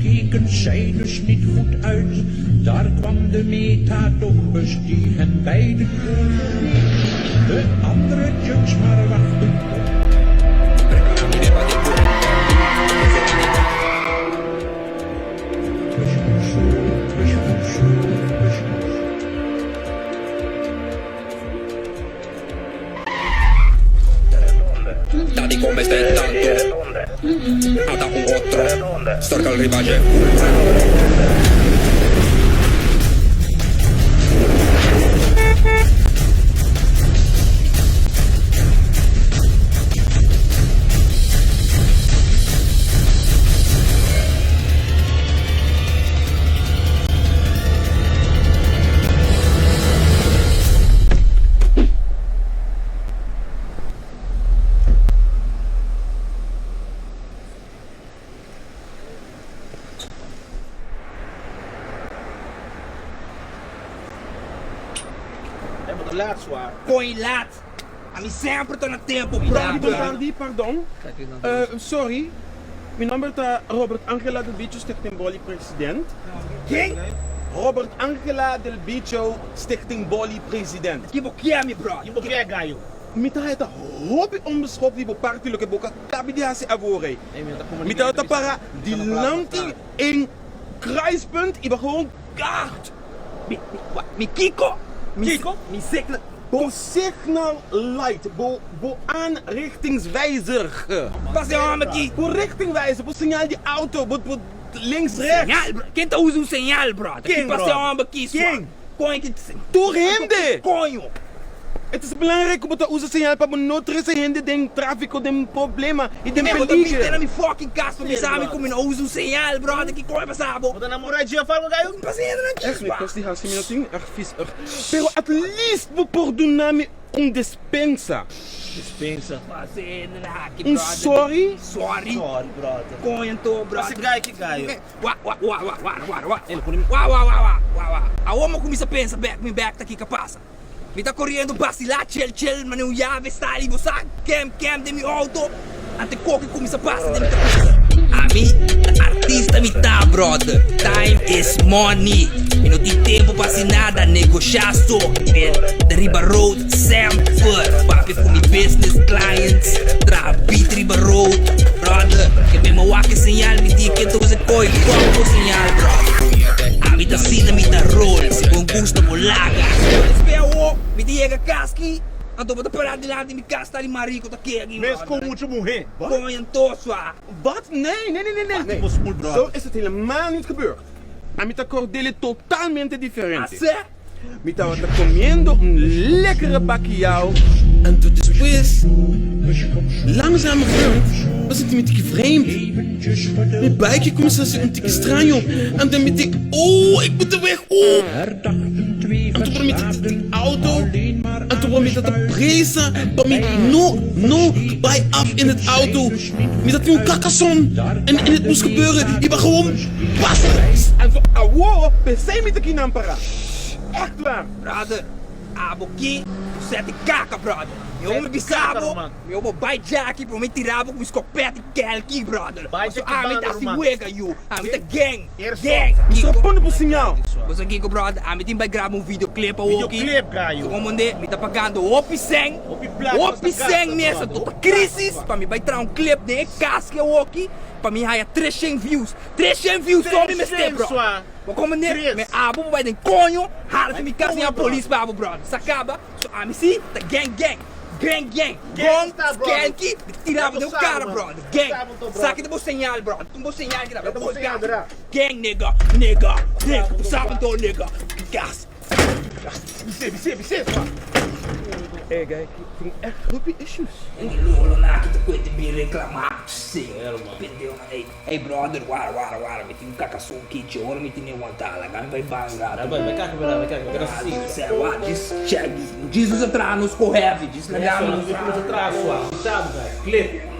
Keken zij dus niet goed uit. Daar kwam de methadonebus die hen beiden overreed. De andere junks maar wachten op. Ta di come mester tanto Ata un otro Circle riba dje Koi laat. Ami semper ta na tempo, brother. Bon tardi, pardon. Sorry, mi nomber ta Robert Angela del Bicho Stichting Boli president. Ken? Robert Angela del Bicho Stichting Boli president. Ki bo kier mi brother? Ki bo kier gayo? Mi ta haya ta hopi onbeschoft di bo parti loke bo ka kabi di hasi awor ei. Mi tabata para dilanti en kruispunt i bo gewoon kaart. Mi, mi, wa, mi kiko? Mi, Kiko? Mi signal. Bo signal light, bo, bo aanrichtingswijzer. Pas e hòmber ki. Bo richtingwijzer, bo señal di auto, bo, bo links rechts. Señal, bro. Ken ta usa un señal, brother? Ken, Ki pas e brother? hòmber ki sua? Ken? Kon ki. Tur hende! Koño. E ta belangrijk ku bo ta usa señal pa bo no trese hende den tráfiko, den problema i den Bo ta peliger. binte na mi fucking kas pa bisa mi ku mi no usa un señal, brother. Ki koño pasa bo? Bo ta namorá dje of algo, gayo? Pas hende nan Echt, mi chispa. kos di hasi mi no tin echt vies ugh. Pero at least bo por duna mi un despensa. Despensa. Pas hende nan aki, Un brother. sorry. Sorry. Sorry, brother. Koño anto, brother. Pasa gai ki gayo. Wa, wa, wa, wa, wa, wa, wa. Wa, wa, wa, wa, wa, wa. Awor mi a kuminsá pensa bek, mi bek ta kiko a pasa. Mi ta koriendo basilá chel chel manera un yabe sali bo sa kem kem den mi outo ante koke kuminsá pasa den mi kabesa. Ami ta artista mi ta brother, time is money mi no tin tempo pa hasi nada negoshá so mi ta riba road semper papia ku mi business clients traha beat riba road brother ke mi wak e señal mi di ke ta usa koi fuck bo señal brother ami ta asina mi ta roll si bo gusta bo laga. Despues awo mi ta yega kas ki anto bo ta para dilanti mi kas ta di marico ta kega ki Mes ku mucho muhe. Koño anto swa. Wat? Nee, nee, nee, nee, nee. Zo is het helemaal niet gebeurd. Ami ta kordele totalmente diferente. Ase? Mi tabata comiendo un lekkere bakkiao. Anto despues, langzamerhand, mi a sinti mi tiki vreemd. Mi buikje kuminsá hasi un tiki straño. Anto mi di, Oh, ik moet de weg op! Anto por mi ta den auto, anto por mi ta ta presa pa mi no, no bai af in het auto. Mi ta tin un kakason en en het moest gebeuren, i ba gewoon pasa. Anto awor p'esei mi ta kinan para. Echt waar. Brother, abo ki bo seti kaka brother. Mi hopi bisa bo, mi hopi bai djaki pero mi tira bo ku mi skopet i kelki brother. Paso ami ta hasi wega yu, ami ta gang, gang. Mi sa pone bo señal. Bo sa kiko brother, ami tin bai graba un videoclip awoki. So como nde, mi ta pagando hopi sèn, hopi sèn mesa, to ta crisis pa mi bai traha un clip den e kas ki awoki pa mi haya 300 views. 300 views so mi mester brother. Bo comprende? Me abo bo bai den coño, hala fi mi cas mi a polis pa abo brother. Sa caba, so ami si ta gang gang, gang gang, gong, skelki, mi ta tira bo den bo cara brother, gang. Saki ta bo señal brother, tun bo señal ki ta bo gang, gang nigga, nigga, nigga, bo sa anto nigga, gas. Bisé, bisé, bisé. Ey guy, tin echt hopi issues. Ey lolo na ki ta cuenta mi reclama, si, pendejo na ey. Ey brother wara wara wara mi tin un kakason kichi ora mi tene wantá laga mi bai baño un rato. Bai bai kaka bai kaka bai kaka si. Sè wa djis check djis nos a traha nos ko heavy djis laga mi nos a traha sua mi sabi guy clip.